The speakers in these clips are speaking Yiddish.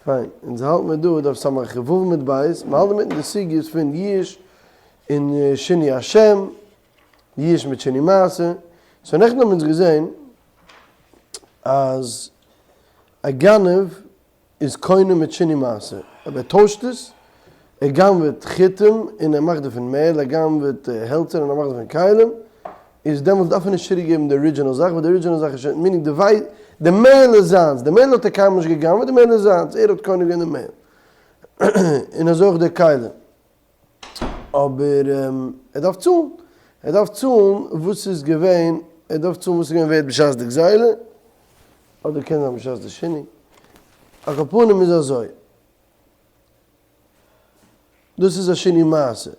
פיין, אונז האלט מיר דא דף ס"ו עמוד ב', מ'האלט אינמיטן די סוגיות פון ייאוש און שינוי השם, ייאוש מיט שינוי מעשה, so נעכטן האבן אונז געזען אז א גנב איז קונה מיט שינוי מעשה, אויב ער טוישט עס, ער גנב'עט חיטים און ער מאכט דערפון מעהל, ער גנב'עט העלצער און ער מאכט דערפון כלים, איז דעמאלטס דארף ער נישט צוריק געבן די original זאך, ווייל די original זאך איז שוין, meaning די וויי, די מעהל איז זיינס, די מעהל האט ער קיינמאל נישט געגנב'עט, די מעהל איז זיינס, ער האט קונה געווען די מעהל. און אזוי אויך די כלים. אבער ער דארף צאלן, ער דארף צאלן וואס איז געווען, ער דארף צאלן וואס איז געווען ווערט בשעת די גזילה, אדער קען זיין בשעת די שינוי, על כל פנים איז אזוי, דאס איז א שינוי מעשה,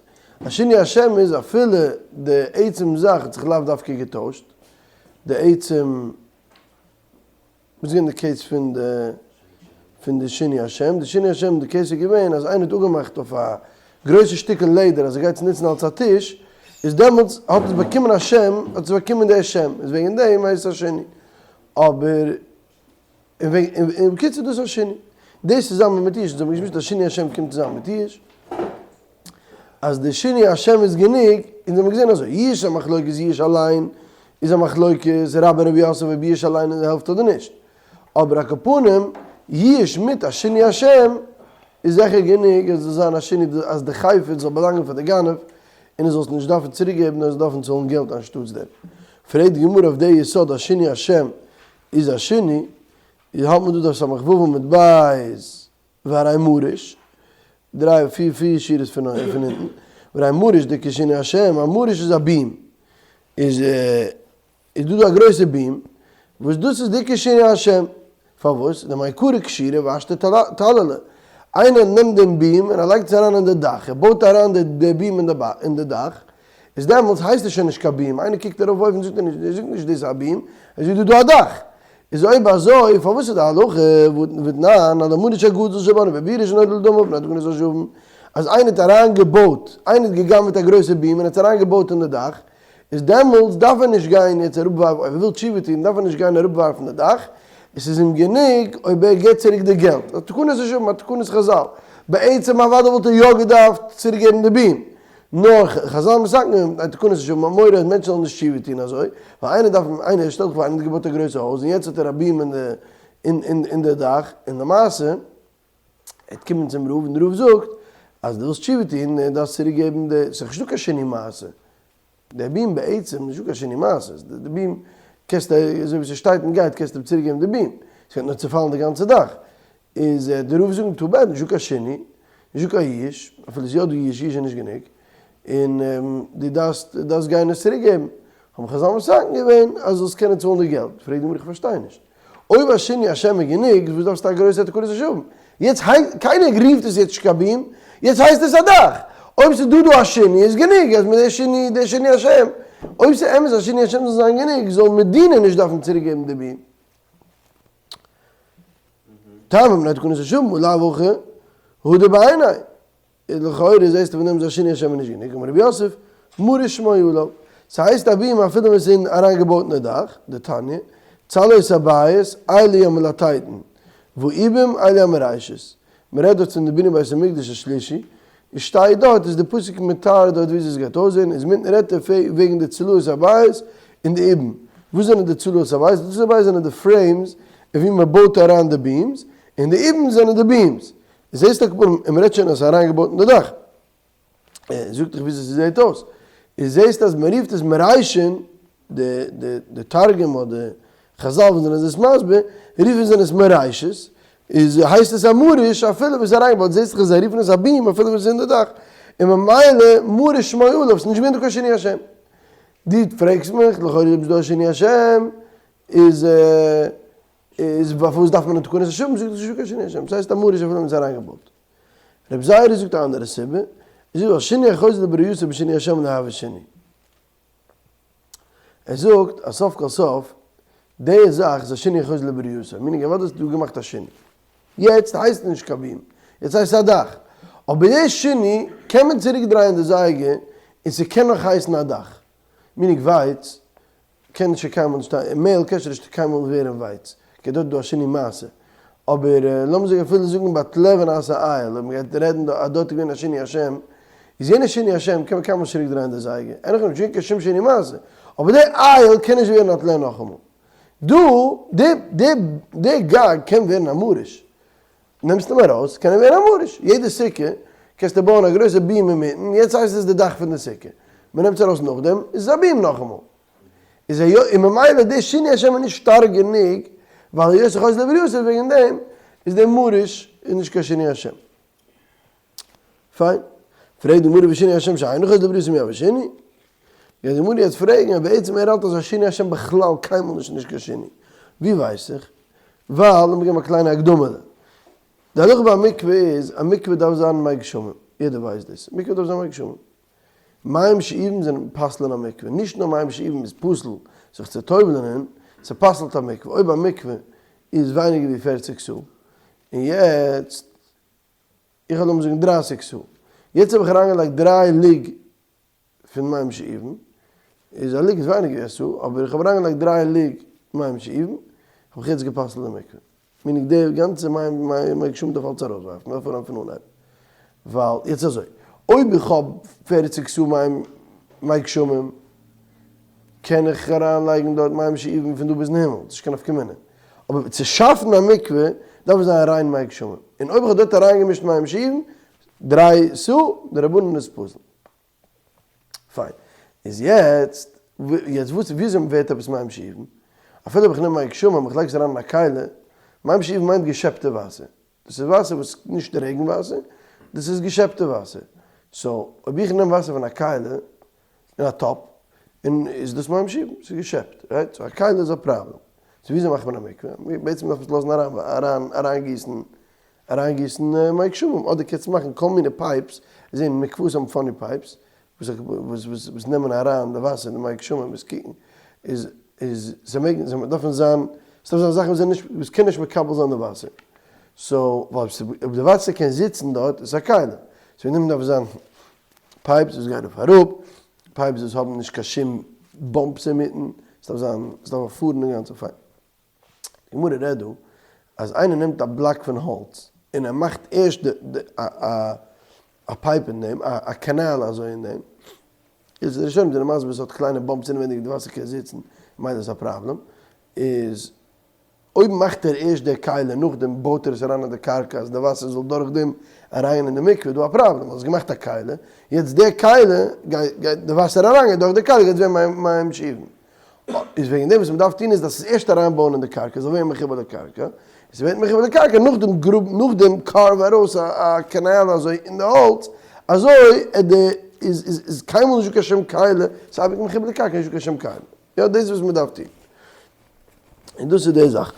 א שינוי השם איז אפילו די עצם זאך האט זיך לאו דווקא געטוישט, די עצם. וואס איז געווען די case פון די פון די שינוי השם? די שינוי השם די case איז געווען אז איינער האט אפגעמאכט אויף א גרויסע שטיקל לעדער אז ער גייט עס נוצן אלס א טיש, איז דעמאלטס האט עס באקומען א שם, האט עס באקומען די שם, איז וועגן דעם הייסט עס א שינוי. אבער און וועגן און בקיצור דאס איז א שינוי. דאס צוזאמען מיט יאוש, אונז האבן געשמועסט אז שינוי השם קומט צוזאמען מיט יאוש. אז די שינוי השם איז גענוג, אונז האבן געזען אזוי, יאוש איז א מחלוקת, יאוש אליין איז א מחלוקת, רבה רב יוסף אויב יאוש אליין העלפט אדער נישט, אבער על כל פנים, יאוש מיט א שינוי השם איז זיכער גענוג עס זאל זיין א שינוי אז די חפץ זאל באלאנגען פאר די גנב און ער זאל עס נישט דארפן צוריק געבן נאר ער זאל דארפן צאלן געלט אנשטאטס דעם. פרעגט די גמרא אויף די יסוד אז שינוי השם איז א שינוי, איז האלט מען דא דף ס"ו עמוד ב' והרי מריש, דריי פיר פיר שורות פון פון אונטן, והרי מריש דכשינוי השם, א מריש איז א beam, איז איז דא דא א גרויסע beam, וואס דאס איז דכשינוי השם, פארוואס? דמעיקרא קשירה והשתא תללה, איינער נעמט דעם beam און ער לייגט עס אריין אין די דאך, ער בויט אריין די די beam אין די אין די דאך, איז דעמאלטס הייסט עס שוין נישט קיין beam, איינער קוקט ארויף אויבן זאגט ער נישט, ער זאגט נישט דאס איז א beam, ער זאגט דא איז דא א דאך, איז אויב אזוי פארוואס איז די הלכה ותנן על המריש הגדול שבנאו בבירה שנולד לדמיו מפני תקנת השבים אז איינער האט אריין געבויט איינער האט געגנבעט א גרויסע beam און האט עס אריין געבויט אין די דאך איז דעמאלטס דארף ער נישט גיין יעצט אראפ ווארפן אויב ער וויל תשובה טון דארף ער נישט גיין אראפ ווארפן די דאך עס איז אים גענוג אויב ער געבט צוריק די געלט א תקנת השבים א תקנת חזל בעצם אוודאי וואלט ער יא געדארפט צוריק געבן די beam נאר חזל האבן מתקן געווען א תקנת השבים מ'האט מורא אז מענטשן זאלן נישט תשובה טון אזוי, ווייל איינער דארף, איינער, שטעל דיך פאר איינער האט געבויט א גרויסע הויז און יעצט האט ער א beam אין די אין אין אין די דאך, און למעשה ער וועט קומען צום רב און די רב זאגט אז דו ווילסט תשובה טון דארפסט צוריק געבן די, ס'איז נישטא קיין שינוי מעשה, די beam בעצם נישטא קיין שינוי מעשה, די beam קענסטו אזוי ווי ס'שטייט און גייט קענסטו צוריק געבן די beam, ס'וועט נאר צופאלן די גאנצע דאך, איז די רב זאגן too bad, נישטא קיין שינוי, נישטא קיין ייאוש, אפילו איז יא דא ייאוש, ייאוש איז נישט גענוג, און דו דארפסט דארפסט גיין עס צוריק געבן, האבן חזל מתקן געווען אז זאלסט קענען צאלן די געלט, פרעגט די גמרא איך פארשטיי נישט, אויב א שינוי השם איז גענוג, וואס דארפסטו א גרויסע תקנת השבים? יעצט הייסט, קיינער רופט עס יעצט נישט קיין beam, יעצט הייסט עס א דאך, אויב ס'איז דא דא א שינוי איז גענוג אז מיט די שינוי די שינוי השם, אויב ס'איז אמת אז שינוי השם זאל זיין גענוג, זאל מדינה נישט דארפן צוריק געבן די beam. טעמא מפני תקנת השבים ולאו הכי הדר בעיניה. איז לכאורה זעסטו פון דעם אז א שינוי השם איז נישט גענוג, אמר רבי יוסף, מריש שמו עליו, ס'הייסט א beam אפילו ווען ס'איז אריינגעבויט אין די דאך, דתניא, צלעות הבית, אלו המלטטין, והאובים אלו המרשת. מ'רעדט דארט פון די בנין בית המקדש השלישי, איז שטייט דארט איז די פסוק מתאר דארט וויאזוי עס גייט אויסזען, איז מיטן רעדט ער וועגן די צלעות הבית און די אובים. וואס זענען די צלעות הבית? די צלעות הבית זענען די frames אין ווי מ'בויט אריין די beams, און די אובים זענען די beams. זעסט א קפארן און מ'רעדט שוין אז ס'איז אריינגעבויט אין די דאך. זאגט דיך וויאזוי ס'זעט אויס. און זעסט אז מ'רופט עס מריישין, די די די תרגום אדער חזל וואס זענען עס מסביר, רופן זיי עס מריישית, איז הייסט עס א מריש אפילו ווען ס'איז אריינגעבויט, זעסט דאך אז זיי רופן עס א beam אפילו ווען ס'איז אין די דאך. און ממילא מריש שמו עליו, ס'איז נישט געווען דא קיין שינוי השם. דו פרעגסט מיך, לכאורה אויב איז דא א שינוי השם, איז. איז פארוואס דארף מען א תקנת השבים? זאגט ער ס'נישטא קיין שינוי השם, ס'הייסט א מריש אפילו ווען ס'איז אריינגעבויט. רבי זירא זאגט א אנדערע סיבה, ער זאגט ווייל שינוי החוזר לברייתו בשינוי השם לא הוי שינוי. ער זאגט אז סוף כל סוף די זאך איז א שינוי החוזר לברייתו, meaning אוודאי האסטו דא געמאכט א שינוי. יעצט הייסט עס נישט קיין beam, יעצט הייסט עס א דאך. אבער די שינוי קען מען צוריק דרייען די זייגער און ס'קען נאך הייסן א דאך. meaning ווייץ קען שוין קיינמאל נישט און מעהל קען שוין נישט קיינמאל ווערען ווייץ, okay דארט איז דא א שינוי מעשה. אבער לאמיר זאגן אפילו זאגן ביי טלה ונעשה איל, אויב מ'גייט רעדן דא אז דארט איז געווען א שינוי השם, איז יענע שינוי השם קען מען קיינמאל נישט צוריק דרייען די זייגער, אין הכי נמי נישט געווען קיין שום שינוי מעשה, אבער די איל קען נישט ווערן א טלה נאכאמאל. דא, די די די גג קען ווערן א מריש, נעמסט אים ארויס קען ער ווערן א מריש, יעדע סוכה קענסטו בויען א גרויסע beam אינמיטן, יעצט הייסט עס די דאך פון די סוכה, מ'נעמט עס ארויס נאכדעם איז עס א beam נאכאמאל. איז היות און ממילא די שינוי השם איז נישט שטארק גענוג ווייל היות איך אויס לבריות איז וועגן דעם איז דער מריש איז נישט קיין שינוי השם. פיין. פרעגט די גמרא ושינוי השם שאינו חוזר לברייתו מי הוי שינוי? גייט די גמרא יעצט פרעגן אז בעצם ער האלט אז א שינוי השם בכלל קיינמאל נישט נישט קיין שינוי. ווי ווייס איך? ווייל, לאמיר געבן א קליינע הקדמה'לע. די הלכה ביי א מקווה איז, א מקווה דארף זיין מי גשמים. יעדער ווייסט דאס. מקווה דארף זיין מי גשמים. מים שאובים זענען פסל'ען א מקווה, נישט נאר מים שאובים איז פסול זיך צו טובל'ען אין, ס'פסל'ט א מקווה, אויב א מקווה איז ווייניגער ווי פערציג סאה, און יעצט, איך וועל לאמיר זאגן דרייסיג סאה, יעצט האב איך אריינגעלייגט דריי לוג פון מים שאובים, איז א לוג איז ווייניגער ווי א סאה, אבער איך האב אריינגעלייגט דריי לוג מים שאובים, האב איך יעצט גע'פסל'ט די מקווה. meaning די גאנצע מי גשמים דארף אלץ ארויסווארפן, מ'דארף אנהייבן פון אנהייב. ווייל יעצט אזוי, אויב איך האב פערציג סאה מים מי גשמים, קען איך אריינלייגן דארט מים שאובים פון דא ביזן הימל, ס'נישט קיין נפקא מינה. אבער צו שאפן א מקווה דארף עס זיין ריין מי גשמים. און אויב איך האב דארט אריינגעמישט מים שאובים, דריי סאה, דרבנן איז פסול. פיין. איז יעצט, יעצט וואס, וויאזוי ווערט עפעס מים שאובים? אפילו אויב איך נעם מי גשמים, איך לייג עס אריין אין א כלי, מים שאובים מיינט געשעפטע וואסער. דאס איז וואסער וואס נישט רעגן וואסער, דאס איז געשעפטע וואסער. so, אויב איך נעם וואסער פון א כלי, אין א טאפ, און איז דאס מים שאובים, ס'איז געשעפט, right? so א כלי איז א פראבלעם. so וויאזוי מאכט מען א מקווה? בעצם דארף מען עס לאזן אריין, אריין, אריינגיסן אריינגיסן מי גשמים, אדער קענסטו מאכן כל מיני pipes, זעהן מקוואות האבן funny pipes, וואס וואס נעמען אריין די וואסער די מי גשמים וואס קוקן, איז איז זיי מעגן זיי דארפן זיין, ס'דארף זיין זאכן וואס זענען נישט וואס קען נישט מקבל זיין די וואסער, so ווייל אויב די וואסער קען זיצן דארט איז עס א כלי, so וועגן דעם דארף זיין pipes וואס גייען אויף אראפ, pipes וואס האבן נישט קיין שום bumps אינמיטן, ס'דארף זיין ס'דארף פארן אינגאנצן פיין. די גמרא רעדט דא אז איינער נעמט א בלאק פון האלץ און ער מאכט ערשט די א pipe אין דעם, א קאנאל אזוי אין דעם, איז די ראשונים זענען מסביר ס'האט קליינע bumps אינעווייניג די וואסער קען זיצן ממילא איז א פראבלעם, איז אויב מאכט ער ערשט די כלי נאכדעם בויט ער עס אריין אין די קרקע אז די וואסער זאל דורכדעם אריין אין די מקווה איז דא א פראבלעם ווייל האסט געמאכט א כלי, יעצט די כלי גייט די וואסער אריינגיין דורך די כלי גייט עס ווערן מים שאובים. איז וועגן דעם וואס מען דארף טון איז דאס ערשט אריינבויען אין די קרקע, זאל ווערן מחובר לקרקע, עס ווערט מחובר לקרקע, נאכדעם גראב, נאכדעם carve ארויס א קאנאל אזוי אין די האלץ, אזוי די איז איז איז קיינמאל נישטא קיין שום כלי, ס'איז אייביג מחובר לקרקע, נישטא קיין שום כלי. יא, דאס איז וואס מען דארף טון. און דאס איז די זאך.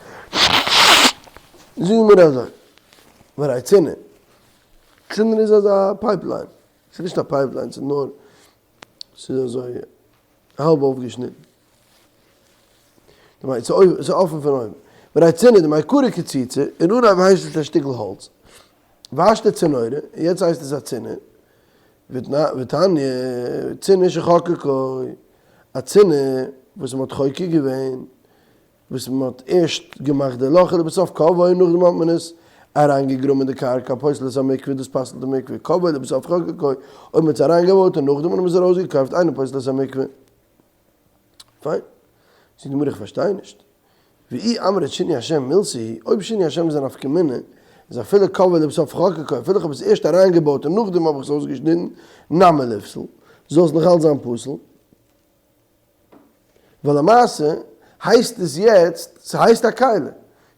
זאגן מיר אזוי, והרי צינור, צינור איז אזא pipeline, ס'איז נישט א pipeline, ס'איז נאר, ס'איז אזוי האלב אויפגעשניטן. ס'איז אפן פון אויבן. והרי צינור דמעיקרא קציצה, אין אנהייב הייסט עס א שטיקל האלץ. והשתא צינורא, און יעצט הייסט עס א צינור. ותניא, צינור שחקקו, א צינור וואס מ'האט חוקק געווען. וואס מען האט ערשט געמאכט די לאך ולבסוף קבעו און נאכדעם האט מען עס אריינגעגראבן אין די קרקע פוסל את המקווה דאס פסל'ט די מקווה קבעו ולבסוף חקקו אויב מען האט עס אריינגעבויט און נאכדעם האט מען עס ארויסגעקויפט אינו פוסל את המקווה. פיין. זאגט די גמרא איך פארשטיי נישט. ואי אמרת שינוי השם מילתא היא, אויב שינוי השם איז א נפקא מינה, איז אפילו קבעו ולבסוף חקקו אפילו איך האב עס ערשט אריינגעבויט און נאכדעם האב איך עס אויסגעשניטן, נמי ליפסל, זאל עס נאכאלץ זיין פסול. ווייל למעשה הייסט עס יעצט, ס'הייסט א כלי.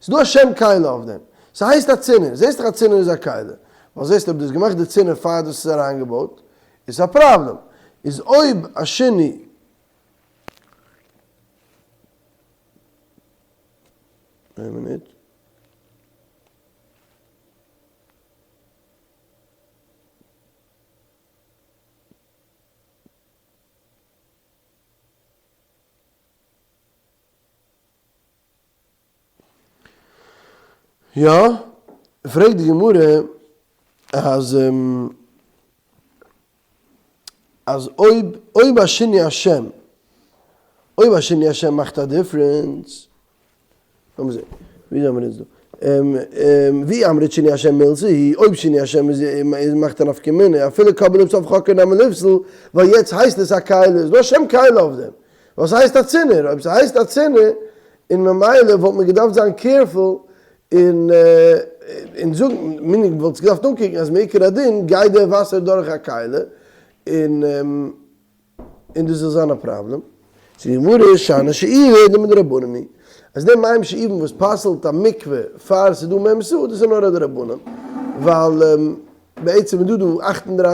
ס'איז דא א שם כלי אויף דעם. ס'הייסט א צינור. זעסט דאך א צינור איז א כלי. ווייל זעסט אויב דו האסט געמאכט די צינור פאר דו האסט עס אריינגעבויט, איז עס א פראבלעם. איז אויב א שינוי. איין מינוט. יא, פרעגט די גמרא אז אז אויב אויב א שינוי השם אויב א שינוי השם מאכט א difference, לאמיר זען, ווי זענען מיר אונז דא? ואי אמרת שינוי השם מילתא היא, אויב שינוי השם איז מאכט א נפקא מינה, אפילו קבעו ולבסוף חקרו נמי ליפסל, ווייל יעצט הייסט עס א כלי, איז דא א שם כלי אויף דעם, ווייל ס'הייסט א צינור, אויב ס'הייסט א צינור, און ממילא וואלט מען געדארפט זיין careful און און זאגן, meaning מ'וואלט עס געדארפט אנקוקן אז מעיקר הדין גייט דער וואסער דורך א כלי, און און דאס זאל זיין א פראבלעם. זאגט די גמרא, שאני שאיבה דמדרבנן היא, אז די מים שאובין וואס פסל'ט א מקווה פאר ס'איז דא מ' סאה, דאס איז נאר א דרבנן, ווייל בעצם איז דא דא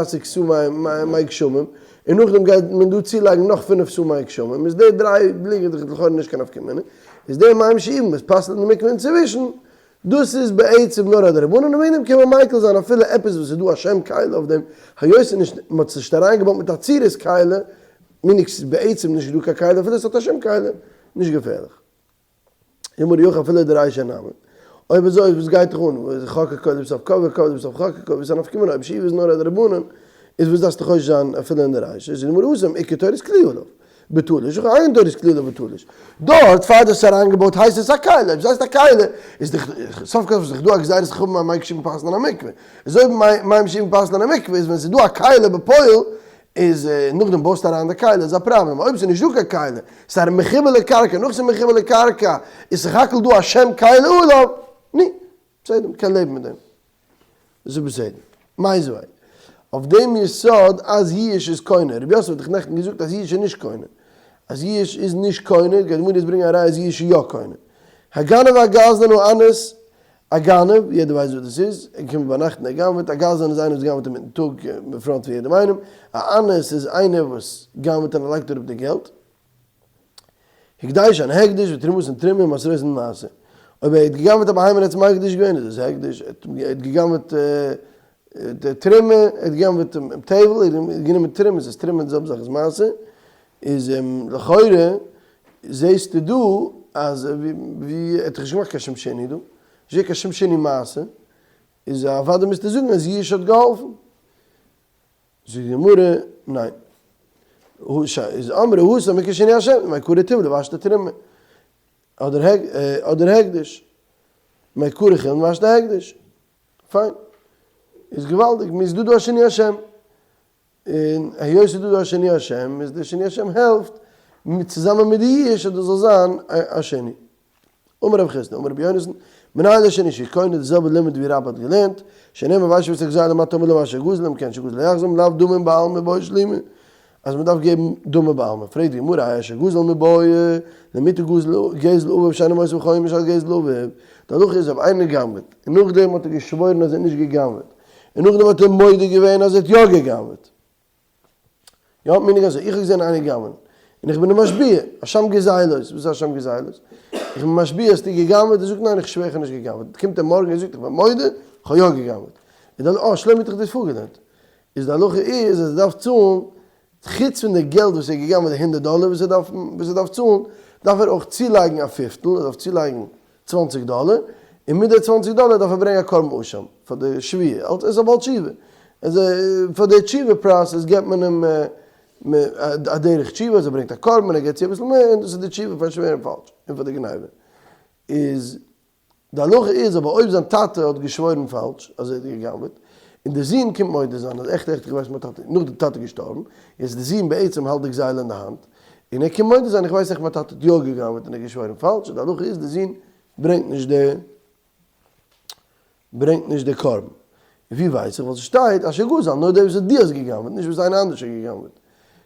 38 סאה מי גשמים, און נאכדעם גייט מען דא צולייגן נאך פינף סאה מי גשמים, איז די דריי ליגן דאך לכאורה נישט קיין נפקא מינה, איז די מים שאובין וואס פסל'ט די מקווה אינצווישן, דאס איז בעצם נאר א דרבנן און וועגן דעם קען מען מיקל זיין אפילו עפעס וואס איז דא א שם כלי אויף דעם, היות ס'איז נישט, מ'האט עס נישט אריינגעבויט מיט א צורת כלי, meaning ס'איז בעצם נישט דא קיין כלי אפילו עס האט א שם כלי, נישט געפערליך. אמר אי הכי אפילו דרישא נמי. אויב אזוי וואס גייט דיך אן, חקקו ולבסוף קבעו קבעו ולבסוף חקקו, וואס איז א נפקא מינה אויב שאיבה איז נאר א דרבנן, איז וואס דארפסטו חושש זיין אפילו אין די רישא, זאגט די גמרא התם איכא תורת כלי עליו. בתלוש, וכי אין תורת כלי עליו בתלוש. דארט פאר דאס איז אריינגעבויט הייסט עס א כלי, אויב ס'הייסט א כלי איז דאך סוף כל סוף איז דאך דא א גזירת חכמים אז מים שאובין פסל'ן א מקווה, איז אויב מים שאובין פסל'ן א מקווה איז ווען ס'איז דא א כלי בפועל איז נאכדעם בויסטו אריין די כלי איז א פראבלעם, אויב ס'איז נישט דא קיין כלי, ס'איז א מחובר לקרקע, נאך ס'איז מחובר לקרקע איז סך הכל דא א שם כלי עליו, נו, בסדר מ'קען לעבן מיט דעם. דאס איז בסדר. מיתיבי. אויף דעם יסוד אז ייאוש איז קונה. רבי יוסף האט דאך נעכטן געזאגט אז ייאוש איז נישט קונה. אז ייאוש איז נישט קונה, גייט די גמרא יעצט ברענגען א ראיה אז ייאוש איז יא קונה. הגנב הגזלן האנס, א גנב, יעדער ווייסט וואס דאס איז, ער קומט ביינאכט און ער גנב'עט, א גזלן איז איינער וואס גנב'עט אינמיטן טאג אין front פון יעדעם איינעם, א אנס איז איינער וואס גנב'עט און ער לייגט אראפ די געלט. הקדש אן הקדש ותרומתן תרומה ומעשרותן מעשר. אויב ער האט געגנב'עט א בהמה און ער האט עס מקדיש געווען איז דאס הקדש, ער האט געגנב'עט די תרומה, ער האט געגנב'עט טבל, ער האט גענומען תרומה, ס'איז תרומה די זעלבע זאך איז מעשר, איז לכאורה זעהסטו דא אז ווי ער האט דאך נישט געמאכט קיין שום שינוי דא, נישט געווען קיין שום שינוי מעשה, איז אוודאי מוזטו זאגן אז יאוש האט געהאלפן. זאגט די גמרא, ניין. איז אמרי התם איכא שינוי השם, מעיקרא טבל והשתא תרומה, אדער הקדש, מעיקרא חולין והשתא הקדש. פיין. איז געוואלדיג, מ'איז דא דא א שינוי השם. און היות ס'איז דא דא א שינוי השם, איז דער שינוי השם העלפט צוזאמען מיט די יאוש אז דאס זאל זיין א שינוי. אמר רב חסדא, אמר רבי יונתן, מנין לשינוי שקונה די זעלבע לימוד ווי רבה האט געלערנט, שנאמר והשיב את הגזילה מה תאמר לאשר גזל אם כן שגזל לא יחזיר לאו דמים בעלמא בעי שלומי, אז מען דארף געבן דמים בעלמא, פרעגט די גמרא האי אשר גזל מיבעיא למטה גזל גזל אביו שאינו מוסיף חומש על גזל אביו, די הלכה איז אויב איינער גנב'עט און נאכדעם האט ער געשוואוירן אז ער האט נישט געגנב'עט און נאכדעם האט ער מודה געווען אז ער האט יא געגנב'עט, יא, meaning אזוי, איך האב געזען איינער גנב'ענען, און איך בין אים משביע, אשם גזילות, וואס איז אשם גזילות? איך בין משביע, האסטו געגנב'עט? ער זאגט ניין איך שווער איך האב נישט געגנב'עט, קומט ער מארגן און זאגט איך בין מודה, איך האב יא געגנב'עט. איז די הלכה, אה שלומי האט דאך דאס פארגעלערנט. איז די הלכה איז אז ער דארף צאלן, חוץ פון די געלט וואס ער האט געגנב'עט די הונדערט דאלער וואס ער דארף וואס ער דארף צאלן, דארף ער אויך צולייגן א פיפטל, ער דארף צולייגן צוואנציג דאלער, און מיט די צוואנציג דאלער דארף ער ברענגען א קרבן אשם פאר די שבועה, אלס ער איז א בעל תשובה, אז פאר די תשובה process געבט מען אים א דרך תשובה אז ער ברענגט א קרבן און ער געבט צו אביסל מער, און דאס איז די תשובה פאר שווערן פאלש און פאר די גניבה. איז די הלכה איז אבער אויב זיין טאטע האט געשוואוירן פאלש אז ער האט גע'גנב'עט, און די זון קומט מודה זיין אז עכט עכט איך ווייס מיין טאטע, נאך די טאטע איז געשטארבן, יעצט די זון בעצם האלט די גזילה אין די האנט, און ער קומט מודה זיין איך ווייס עכט מיין טאטע האט יא גע'גנב'עט און ער האט געשוואוירן פאלש, די הלכה איז די זון ברענגט נישט די ברענגט נישט די קרבן. און ווי ווייס איך ווייל ס'שטייט אשר גזל נאר דער וואס דו האסט גע'גנב'עט נישט וואס איינער אנדערש האט גע'גנב'עט.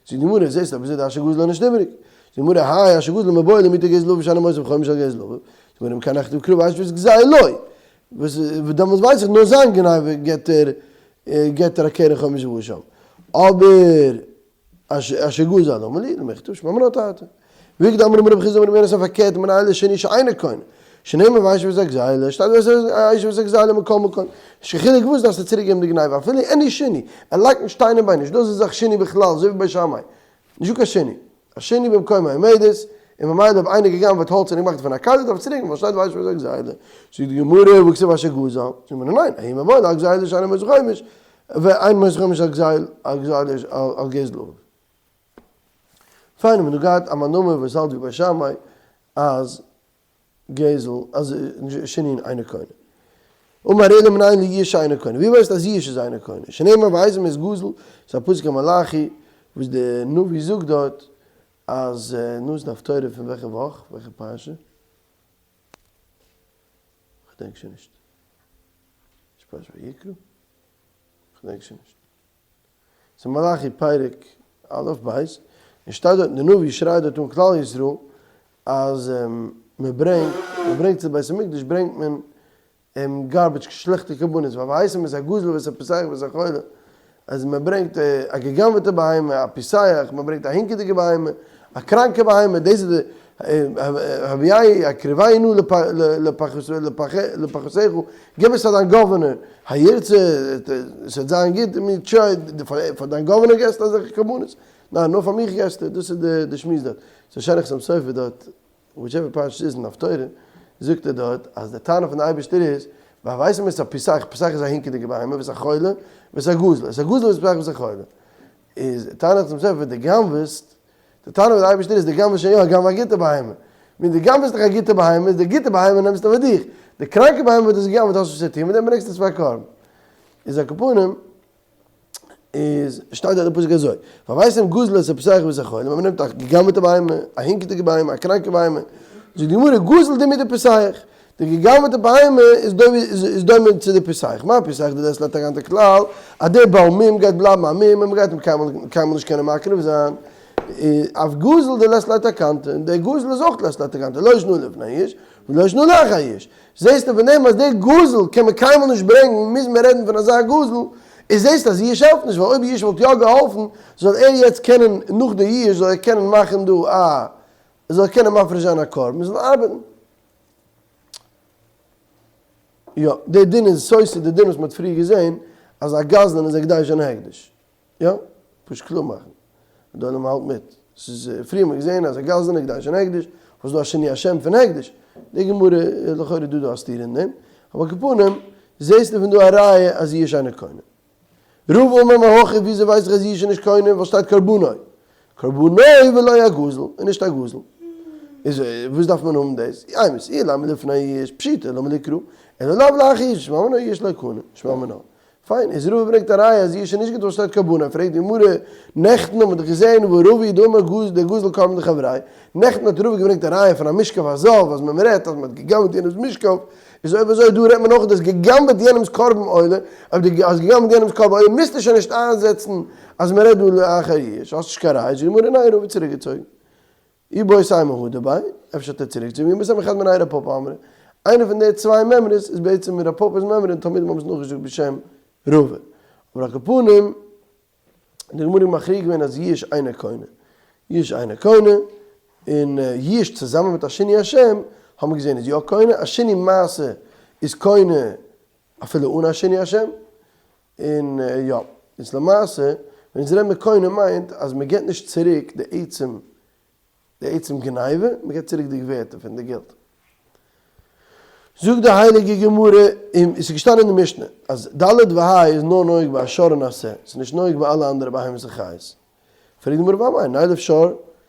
זאגט די גמרא זעסט אבער זעט אשר גזל איז נישט איבעריג. זאגט די גמרא האי אשר גזל מיבעי למעוטי גזל אביו שאינו מוסיף חומש על גזל אביו. זאגט די גמרא אם כן נכתוב קרא והשיב את גזילו. וואס דעמאלטס ווייס איך נאר זיין גניבה געבט ער געבט ער א קרן חומש ואשם. אבער אשר גזל למה לי למכתב שמע מינה תרתי. ואיכא דאמרי אמר רב חסדא אמר רבי יונתן פארקערט מנין לשינוי שאינו קונה. שנאמר והשיב את הגזילה, שטייט והשיב את הגזילה מכל מקום. נישט קיין חילוק וואס דארפסטו צוריק געבן די גניבה אפילו עני שינוי, ער לייגט נישט שטיין און ביין, נישט דא אזא זאך שינוי בכלל אזוי ווי ביי שמאי, נישט דא קיין שינוי, א שינוי במקומו עומדת, און ממילא אויב איינער געגנבעט האלץ און געמאכט דערפון א כלי דארף ער צוריק געבן ווייל שטייט והשיב את הגזילה. זאגט די גמרא והכתיב אשר גזל, זאגט די גמרא ניין, ההוא מיבעי ליה גזילה שאינו מוסיף חומש, ואין מוסיף חומש על גזיל על גזל אביו. פיין האבן מיר דא געהאט א מאן דאמר וואס האלט ווי בית שמאי אז. גזל אז שינוי אינו קונה. אמר עולא מנין ליאוש אינו קונה, ווי ווייסטו אז יאוש איז אינו קונה? שנאמר והבאתם את גזול, ס'איז א פסוק אין מלאכי וואס די נביא זאגט דארט אז, נו איז די הפטורה פון וועלכע וואך? וועלכע פרשה? כ'דענק שוין נישט. איז פרשת ויקרא? כ'דענק שוין נישט. ס'איז מלאכי פרק א' ב', און שטייט דארט, די נביא שרייט דארט אן כלל ישראל אז מען ברענגט, מען ברענגט צו בית המקדש ברענגט מען garbage שלעכטע קרבנות, והבאתם את הגזול ואת הפיסח ואת החולה, אז מען ברענגט א גע'גנב'עטע בהמה, א פיסח, מען ברענגט א הינקעדיגע בהמה, א קראנקע בהמה, דאס איז די הביאהו הקריבהו נא לפחתך, גיב עס פאר דיין governor, הירצה, עס וועט זיין גוט, פאר דיין governor געסטו אזעלכע קרבנות? ניין, נאר פאר מיך געסטו, דאס איז די שמועס דארט. ס'איז שענער חתם סופר דארט, whichever פרשה ס'איז אין הפטורה, זאגט ער דארט אז די טענה פון די אייבערשטער איז, והבאתם את הפיסח, פיסח איז א הינקעדיגע בהמה, ואת החולה, ואת הגזול, את הגזול ואת הפיסח ואת החולה. איז טענה חתם סופר, די גנב'סט, די טענה פון די אייבערשטער איז די גנב'סט שוין יא, גנב א גוטע בהמה. ווען די גנב'סט דיך א גוטע בהמה, איז די גוטע בהמה נעמסטו פאר דיך, די קראנקע בהמה וואס דו האסט געגנב'ט האסט נישט וואס צו טון מיט דעם ברענגסטו עס פאר א קרבן. איז על כל פנים, איז שטייט דארט אין פסוק אזוי, והבאתם גזול את הפיסח ואת החולה, ווען מ'נעמט א געגנב'עטע בהמה, א הינקעדיגע בהמה, א קראנקע בהמה, זאגט די גמרא גזול דומיא דפיסח, די געגנב'עטע בהמה איז דומה צו די פיסח, מה פיסח דלית ליה תקנתא כלל, אז דער בעל מום גייט בלייבן א מום און מ'גייט אים קיינמאל נישט קענען מקריב זיין, אף גזול דלית ליה תקנתא, און דער גזול איז אויך לית ליה תקנתא, לא שנא לפני יאוש ולא שנא לאחר יאוש. זעסטו פון דעם אז דער גזול קען מען קיינמאל נישט ברענגן, מוז מען רעדן פון אזא גזול, איז זעסטו אז יאוש העלפט נישט, ווייל אויב יאוש וואלט יא געהאלפן, זאל ער יעצט קענען, נאך די יאוש זאל ער קענען מאכן דא א, זאל ער קענען מפריש זיין א קרבן, זאל ארבעטן. יא, דער דין איז סותר די דין וואס מען האט פריער געזען, אז א גזלן איז הקדש אן הקדש. יא, פשוט קלאר מאכן. די עולם האלט מיט. ס'איז פריער האט מען געזען אז א גזלן איז הקדש אן הקדש, וואס איז דא א שינוי השם פון הקדש. די גמרא לכאורה איז דא דא א סתירה אין דעם. אבער על כל פנים, זעסטו פון דא א ראיה אז יאוש אינו קונה. רבא אמר מהכא וויאזוי ווייס איך אז יאוש איז נישט קונה ווייל שטייט קרבנו. קרבנו ולא הגזול, און נישט הגזול. איז וואס דארף מען האבן דאס? אימת אילימא לפני יאוש פשיטא למה לי קרא, אלא לאו לאחר יאוש, שמע מינה יאוש לא קנה, שמע מינה. פיין, איז רבא ברענגט א ראיה אז יאוש איז נישט גוט ווייל שטייט קרבנו, פרעגט די גמרא, נעכטן האט מען דאך געזען והא רבא הוא דאמר גזול דגזול קרבן דחבריה, נעכטן האט רבא געברענגט א ראיה פון א משכב הזב אז מען רעדט אז מען האט גע'גנב'ט יענעמ'ס משכב, איז אויב אזוי דא רעדט מען אויך דו האסט גע'גנב'ט יענעמ'ס קרבן עולה, אויב דו האסט גע'גנב'ט יענעמ'ס קרבן עולה מוזטו שוין נישט איינזעצן אז מען רעדט דא לאחר יאוש, האסט נישט קיין ראיה, זאגט די גמרא ניין רבא האט צוריקגעצויגן. איבעית אימא הדר ביה, אפשר האט ער צוריקגעצויגן, ואיבעית אימא חד מינייהו רב פפא אמרה, איינע פון די צוויי מימרות איז בעצם רב פפא'ס מימרא און תלמידים האבן עס נאכגעזאגט בשם רבא. אבער על כל פנים, די גמרא איז מכריע געווען אז יאוש אינו קונה. יאוש אינו קונה, און יאוש צוזאמען מיט א שינוי השם, האבן מיר געזען איז יא קונה, א שינוי מעשה איז קונה אפילו אן א שינוי השם, און יא, איז למעשה ווען אונז רעדן מיר קונה מיינט אז מען געבט נישט צוריק די עצם די עצם גניבה, מען געבט צוריק די ווערטער פון די געלט. זאגט די הייליגע גמרא, און עס איז געשטאנען אין די משנה, אז ד' וה' איז נאר נוהג ביי א שור און א שה, עס איז נישט נוהג ביי אלע אנדערע בהמות און חיות. פרעגט די גמרא ואמאי נילף שור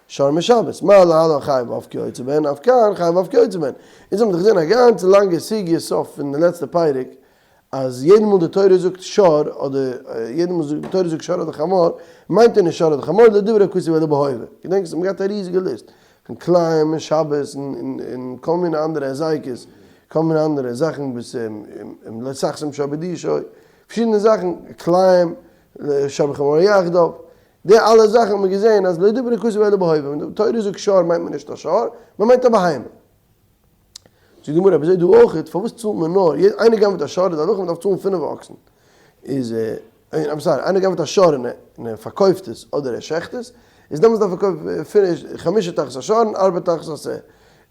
שור משבת, מה להלן חייב אף כיוצא בהן אף כאן חייב אף כיוצא בהן. אונז האבן דאך געזען א גאנצע לאנגע סוגיא סוף פון די לעצטע פרק, אז יעדע מאל די תורה זאגט שור אדער יעדע מאל די תורה זאגט שור אדער חמור, מיינט ער נישט שור אדער חמור, לא דיבר הכתוב אלא בהווה. געדענקסט מ'האט געהאט א ריזיגע ליסט פון כלאים און שבת און כל מיני אנדערע הזיקות, כל מיני אנדערע זאכן וואס לא תחסום שור בדישו, פארשידענע זאכן, כלאים, שור וחמור יחדיו, די אלע זאכן האט מען געזען אז לא דיבר הכתוב אלא בהווה, ווען די תורה זאגט שור מיינט מען נישט א שור, מען מיינט א בהמה. זאגט די גמרא, אבער אזוי דא אויך, פארוואס צאלט מען נאר, איינער גנב'ט א שור איז די הלכה מען דארף צאלן פינף אקסן, איז I'm sorry, איינער גנב'ט א שור און ער פארקויפט עס אדער ער שעכט עס, איז דעמאלטס דארף ער קויפן פינף, חמשה תחת השור און ארבע תחת השה.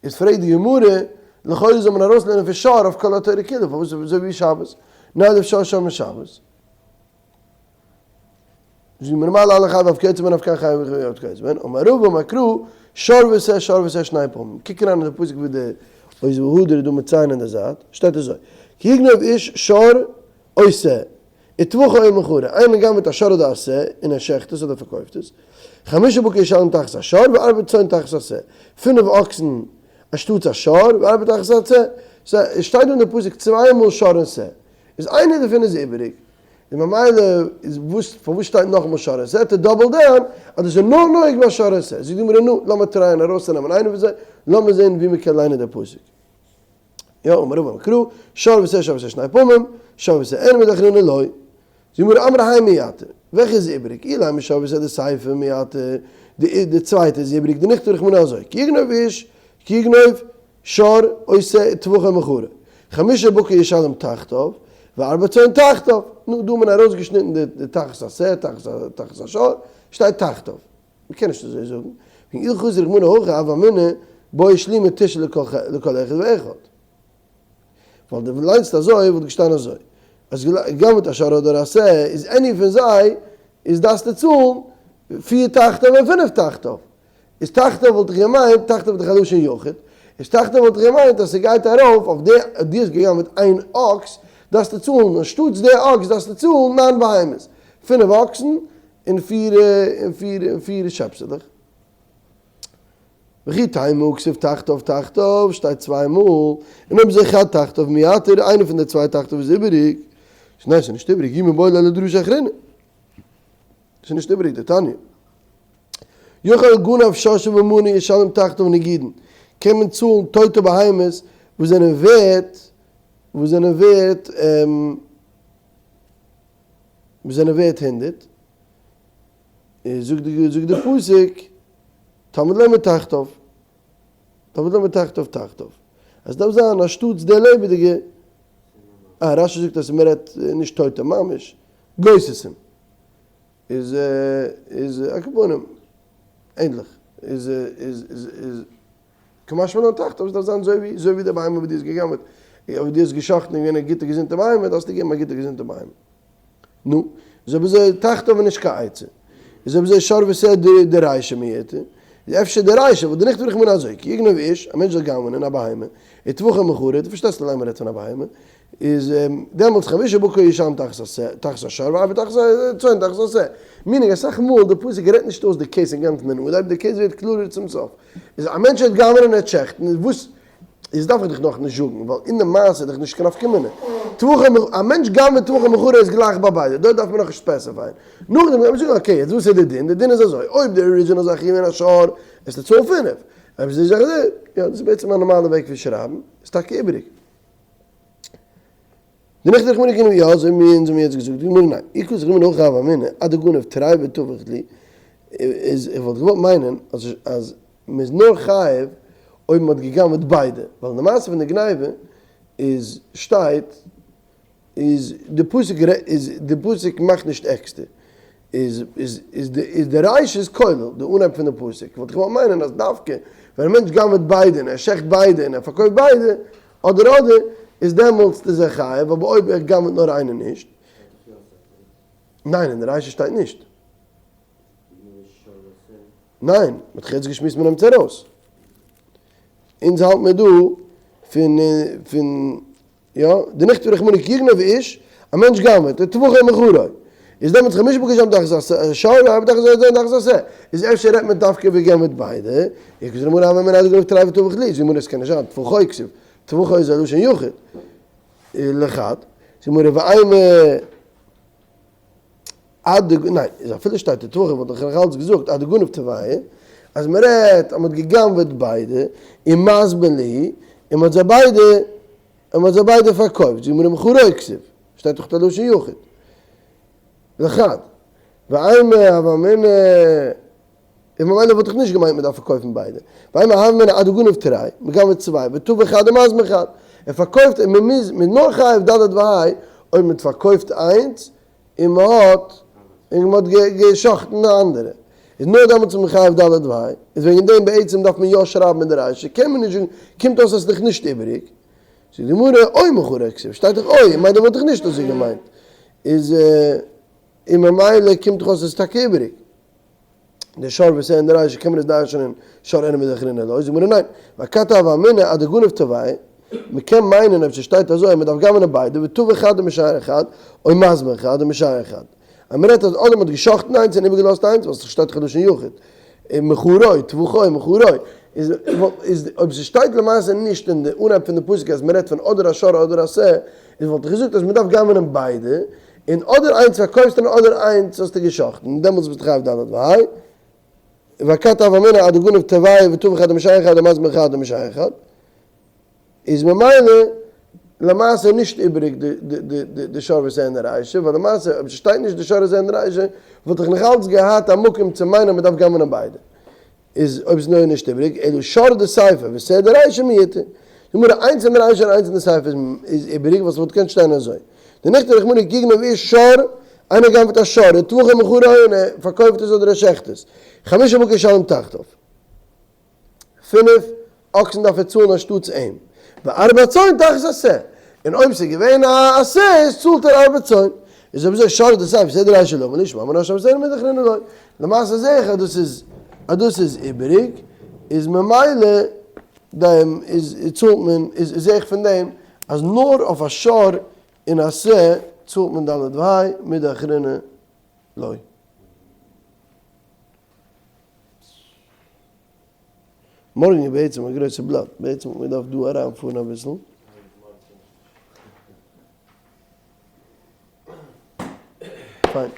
איז פרעגט די גמרא, לכאורה זאל מען ארויסלערנען פון שור אויף כל התורה כולה, פארוואס אזוי ווי שבת, נילף שור שור משבת. זאגט די גמרא מה להלן חייב אף כיוצא בהן אף כאן חייב אף כיוצא בהן, אמר רבא אמר קרא, שור ושה שור ושה שני פעמים, קוק אריין אין די פסוק ווי די עוז והדר איז דא מציין אין די זייט, שטייט אזוי, כי יגנוב איש שור או שה, וטבחו או מכרו, איינער גנב'עט א שור אדער א שה און ער שעכט עס אדער פארקויפט עס, חמשה בקר ישלם תחת השור וארבע צאן תחת השה, פינף אקסן. אנשטאטס א שור, וארבע תחת השה, סא עס שטייט דא אין די פסוק צוויי מאל שור און שה, איז איינער דערפון איז איבעריג, און ממילא איז וואס פארוואס שטייט נאכאמאל שור און שה, to double down אז דאס איז נאר נוהג ביי שור און שה, זאגט די גמרא נו, לאמיר טרייען ארויסצונעמען איינער פון זיי, לאמיר זען ווי מען קען ליינען די פסוק. יא, אמר רבא אמר קרא, שור ושה שור ושה שני פעמים, שור ושה אין מידי אחרינא לא. זאגט די גמרא אמרי האי מייתר, וועלכע איז איבעריג? אילימא שור ושה דסיפא מייתר, די צווייטע איז איבעריג, דנכתוב רחמנא אזוי, כי יגנוב איש, כי יגנוב שור או שה וטבחו ומכרו, חמשה בקר ישלם תחתיו, וארבע צאן תחתיו, נו, דא האט מען ארויסגעשניטן די תחת השה, תחת השור, שטייט תחתיו. מ'קען נישט אזוי זאגן, וועגן אי חזר רחמנא הכי הוה אמינא בעי שלומי תשעה לכל אחד ואחד. ווייל דו ליינסט אזוי וואלט געשטאנען אזוי, אז גנב'ט א שור אדער א שה איז any פון זיי איז דארפסטו צאלן פיר תחתיו און פינף תחתיו. איז תחתיו וואלט איך געמיינט, תחתיו איז דאך א לשון יחיד, איז תחתיו וואלט איך געמיינט אז ס'גייט ארויף אויף די, אויב דו האסט געגנב'ט איין אקס דארפסטו צאלן אנשטאטס די אקס דארפסטו צאלן ניין בהמות, פינף אקסן און פיר און פיר און פיר שעפסעלעך. וכי תימא כתיב תחתיו תחתיו שטייט צוויי מאל, און אויב אזוי חד תחתיו מייתר, איינע פון די צוויי תחתיו איז איבעריג. ניין ס'איז נישט איבעריג, אי מיבעי ליה לדרשה אחרינא. ס'איז נישט איבעריג דתניא. יכול גנב שור שוה מנה ישלם תחתיו נגידין, קען מען צאלן טויטע בהמות וואס זענען ווערט וואס זענען ווערט. וואס זענען ווערט הונדערט, זאגט די זאגט די פסוק, תלמוד לומר תחתיו, תלמוד לומר תחתיו תחתיו, אז דארף זיין אנשטאטס די לעבעדיגע, אה רשי זאגט אז מען רעדט נישט טויטע ממש, גוססים, איז איז על כל פנים, ענדליך, איז איז איז. קא משמע לן תחתיו, עס דארף זיין אזוי ווי אזוי ווי די בהמה וואס דו האסט גע'גנב'עט, אויב דו האסט גע'שחט'ן און געווען א גוטע געזונטע בהמה, דארפסטו געבן א גוטע געזונטע בהמה. נו, איז אויב אזוי תחתיו איז נישט קיין עצה. איז אויב אזוי שור ושה דרישא מייתר, איז אפשר די רישא, וואס דנכתוב רחמנא אזוי, כי יגנוב איש, א מענטש זאל גנב'נען א בהמה, וטבחו ומכרו, דו פארשטייסט אליין מען רעדט פון א בהמה, איז דעמאלטס חמשה בקר ישלם תחת השור וארבע תחת הצאן תחת השה. meaning אסאך מאל די פסוק רעדט נישט אויס די case אינגאנצן אין אנהייב, די case ווערט קלארער צום סוף. איז א מענטש וועט גנב'ענען און ער וועט שעכטן, איז וואס איז דארף איך דיך נאך נישט זאגן, ווייל אין די מעשה איז דאך נישט קיין נפקא מינה. טבחו ומכרו, א מענטש גנב'עט טבחו ומכרו איז גלייך ביי ביידע, דארט דארף מען נאכנישט ספעסיפייען. נאכדעם גייט מען זאגן okay יעצט וואס איז די דין, די דין איז אזוי, אויב די original זאך איז געווען א שור, וועסטו צאלן פינף, אויב איז די זאך אזוי, יא דאס איז בעצם א נארמאלע וועג פון שרייבן, איז טאקע איבעריג. די נעכט רחמנא קען יא אזוי מיר אונז האבן יעצט געזאגט די גמרא ניין אי כתב רחמנא הכי הוה אמינא עד דגנב תרי וטבח דלי איז איך וואלט געוואלט מיינען אז אז מען איז נאר חייב אויב מען האט געגנבעט ביידע ווייל די מעשה פון די גניבה איז שטייט איז די פסוק איז די פסוק מאכט נישט עקסטער איז איז איז די איז די רישא איז כולל די אנהייב פון די פסוק וואלט איך געוואלט מיינען אז דווקא ווען א מענטש גנב'עט ביידע און ער שעכט ביידע און ער פארקויפט ביידע אדער אדער איז דעמאלטס איז ער חייב אבער אויב ער גנב'עט נאר איינע נישט. ניין אין די רישא שטייט נישט. ניין, מ'האט דאך יעצט געשמועסט מ'נעמט עס ארויס. אונז האלט מיר דא פון פון יא, דנכתוב רחמנא כי יגנוב איש, א מענטש גנב'עט, וטבחו ומכרו, איז דעמאלטס חמשה בקר ישלם תחת השור וארבע תחת הצאן תחת השה, איז אפשר רעדט מען דווקא ווער גנב'עט ביידע, אי כתב רחמנא הוה אמינא דגנב תרי וטבח דלי, זאגט די גמרא עס קען נישט זיין, טבחו כתיב, טבחו איז א לשון יחיד, לחד, זאגט די גמרא ואימא. עד די, ניין, איז אפילו שטייט די טבחו וואלט איך נאך אלץ געזאגט עד דגנב תרוייהו, אז מען רעדט אז מען האט גע'גנב'עט ביידע, ומזבין להו, און מען האט זיי ביידע, און מען האט זיי ביידע פארקויפט, זאגט די גמרא מכרו כתיב, שטייט דאך א לשון יחיד. לחד, ואימא הוה אמינא, און ממילא וואלט איך נישט געמיינט מען דארף פארקויפן ביידע, ואימא הוה אמינא עד דגנב תרי, מען גנב'עט צוויי, וטבח חד ומזבין חד, ער פארקויפט און מען מוז, מען איז נאר חייב ד' וה' אויב מען האט פארקויפט איינס און מען האט און מען האט גע'שחט'ן די אנדערע, איז נאר דעמאלטס איז מען חייב ד' וה', איז וועגן דעם בעצם דארף מען יא שרייבן אין די רישא, קען מען נישט זאגן, קומט אויס אז ס'איז דאך נישט איבעריג, זאגט די גמרא, או מכרו כתיב, שטייט דאך או, מיינט דער וואלט איך נישט אזוי געמיינט, איז און ממילא קומט דאך אויס אז ס'איז טאקע איבעריג. די שור ושה אין די רישא קען מען עס דרש'נען שור אינו מידי אחרינא לא, זאגט גמרא ניין, ואכתי הוה אמינא עד דגנב תרוייהו, מען קען מיינען אויב ס'שטייט אזוי אז מען דארף גנב'נען ביידע וטבח חד ומשייר חד, או מזבין חד ומשייר חד. אז מען רעדט אז אדער מען האט גע'שחט'ן איינס און איבערגעלאזט איינס, ווייל ס'שטייט דאך לשון יחיד, און מכרו, טבחו, מכרו, איז איז אויב ס'שטייט למעשה נישט אין די אנהייב פון די פסוק אז מ'רעדט פון אדער א שור אדער א שה, איז וואלט איך געזאגט אז מ'דארף גנב'נען ביידע, און אדער איינס פארקויפסטו און אדער איינס האסטו גע'שחט'ן, און דעמאלטס ביסטו חייב ד' וה'. ואכתי הוה אמינא עד דגנב תרוייהו וטבח חד ומשאר חד ומזבין חד ומשאר חד. איז ממילא למעשה נישט איבעריג די שור ושה אין די רישא, ווייל למעשה אויב ס'שטייט נישט די שור ושה אין די רישא וואלט איך נאכאלץ געהאט א מקום צו מיינען אז מ'דארף גנב'נען ביידע. איז אויב ס'איז נאר נישט איבעריג, אלא שור דסיפא ושה דרישא מיעוטא. די גמרא איינס אין די רישא און איינס אין די סיפא איז איבעריג ווייל ס'וואלט געקענט שטיין אזוי. דנכתוב רחמנא כי יגנוב איש שור, איינער גנב'ט א שור, וטבחו ומכרו און ער פארקויפט עס אדער ער שעכט עס, חמשה בקר ישלם תחתיו. פינף אקסן דארף ער צאלן אנשטאטס אים, וארבע צאן תחת השה, און אויב ס'איז געווען א שה איז צאלט ער ארבע צאן, איז אויב אזוי שור דסיפא ושה דרישא למה לי שמע מינה שור מידא אחרינא לא, למעשה זעה איך אז דאס איז אז דאס איז איבעריג, איז ממילא דעם איז צאלט מען איז זעה איך פון דעם אז נאר אויף א שור און א שה צאלט מען ד' וה' מידא אחרינא לא. מארגן איז בעצם א גרויסע בלאט, בעצם וואלט מען געדארפט דא אריינפארן אביסל. פיין.